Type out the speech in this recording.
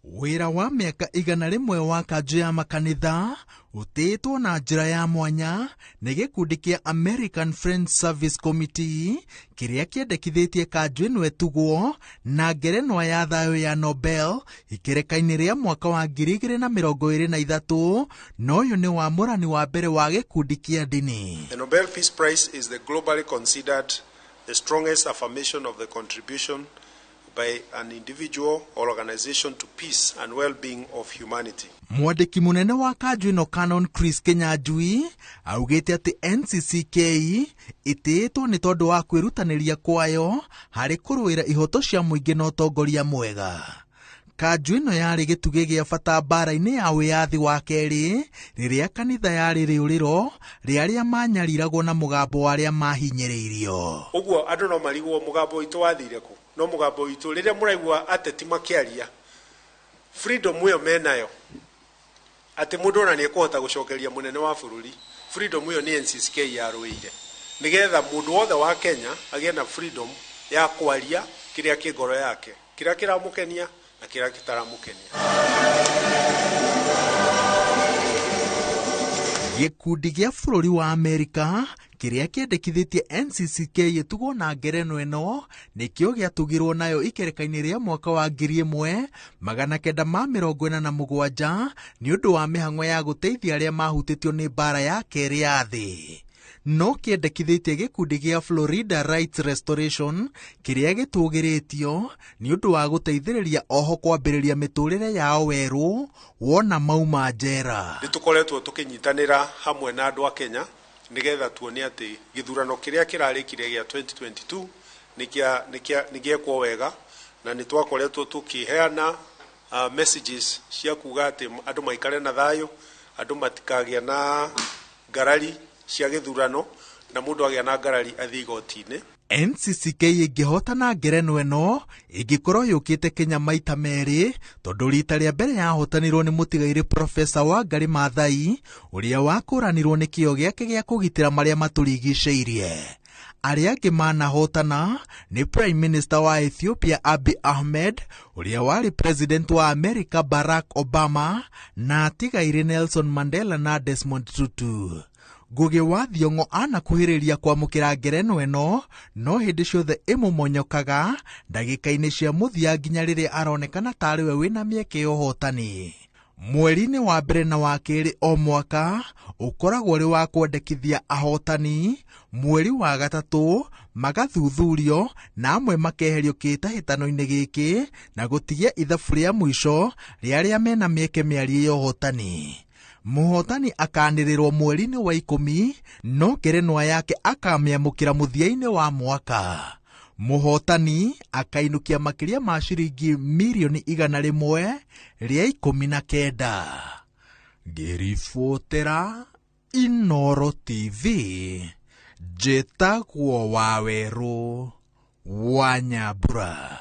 Wĩra wa mĩaka 100 wa kanjũ ya makanitha ũtĩĩtwo na njĩra ya mwanya nĩ gĩkundi kĩa American Friends Service Committee kĩrĩa kĩendekithĩtie kanjũ ĩno ĩtugwo na ngerenwa ya thayũ ya Nobel ikereka-inĩ rĩa mwaka wa 2023, na ũyũ nĩ wamũrani wa mbere wa gĩkundi kĩa ndini. The Nobel Peace Prize is the globally considered the strongest affirmation of the contribution by an individual or organization to peace and well-being of humanity. Mwandĩki mũnene wa kanjũ ĩno Canon Chris Kinyanjui augĩte atĩ NCCK ĩtĩĩtwo nĩ tondũ wa kwĩrutanĩria kwayo harĩ kũrũĩra ihoto cia mũingĩ na ũtongoria mwega. Kanjũ ĩno yarĩ gĩtugĩ gĩa bata mbara-inĩ ya wĩyathi wa kerĩ rĩrĩa kanitha yarĩ rĩũrĩro rĩa arĩa manyariragwo na mũgambo wa arĩa mahinyĩrĩirio. Ũguo andũ no marigwo mũgambo witũ wathire kũ, no mũgambo witũ rĩrĩa mũraigua ateti makĩaria freedom ĩyo menayo atĩ mũndũ ona nĩ ekũhota gũcokeria mũnene wa bũrũri, freedom ĩyo nĩ NCCK yarũĩire nĩgetha mũndũ wothe wa Kenya agĩe na freedom ya kwaria kĩrĩa kĩ ngoro yake, kĩrĩa kĩramũkenia na kĩrĩa gĩtaramũkenia. Gĩkundi gĩa bũrũri wa Amerika kĩrĩa kĩendekithĩtie NCCK ĩtugwo na ngerenwa ĩno nĩkĩo gĩatugirwo nayo ikereka-inĩ rĩa mwaka wa 1987 nĩ ũndũ wa mĩhang'o ya gũteithia arĩa mahutĩtio nĩ mbara ya kerĩ ya thĩ. No kĩendekithĩtie gĩkundi gĩa Florida Rights Restoration kĩrĩa gĩtũgĩrĩtio nĩ ũndũ wa gũteithĩrĩria oho kwambĩrĩria mĩtũrĩre yao werũ wona mauma njera. Nĩ tũkoretwo tũkĩnyitanĩra hamwe na andũ a Kenya nĩgetha tuone atĩ gĩthurano kĩrĩa kĩrarĩkire gĩa 2022 nĩ gĩekwo wega, na nĩ twakoretwo tũkĩheana messages cia kuga atĩ andũ maikare na thayũ, andũ matikagĩa na ngarari cia gĩthurano, na mũndũ agĩa na ngarari athiĩ igoti-inĩ. NCCK ĩngĩhotana ngerenwa ĩno ĩngĩkorwo yũkĩte Kenya maita merĩ, tondũ rita rĩa mbere yahotanirwo nĩ mũtigairĩ Profesa Wangari Maathai ũrĩa wakũranirwo nĩ kĩo gĩake gĩa kũgitĩra marĩa matũrigicĩirie. Arĩa angĩ manahotana nĩ Prime Minister wa Ethiopia Abiy Ahmed, ũrĩa warĩ President wa America Barack Obama, na atigairĩ Nelson Mandela na Desmond Tutu. Ngugi wa Thiong'o anakuhĩrĩria kwamũkĩra ngerenwa ĩno, no hĩndĩ ciothe ĩmũmonyokaga ndagĩka-inĩ cia mũthia nginya rĩrĩa aronekana tarĩ we wĩna mĩeke ya ũhotani. Mweri-inĩ wa mbere na wa kerĩ o mwaka ũkoragwo ũrĩ wa kwendekithia ahotani, mweri wa gatatũ magathuthurio na amwe makeherio kĩhĩtahĩtano-inĩ gĩkĩ na gũtigia ithabu rĩa mũico rĩa arĩa mena mĩeke mĩarie ya ũhotani. Mũhotani akanĩrĩrwo mweri-inĩ wa 10, no ngerenwa yake akamĩamũkĩra mũthia-inĩ wa mwaka. Mũhotani akainũkia makĩria ma ciringi mirioni 119. Ngĩribotera Inooro TV, njĩtagwo Wawerũ wa Nyambura.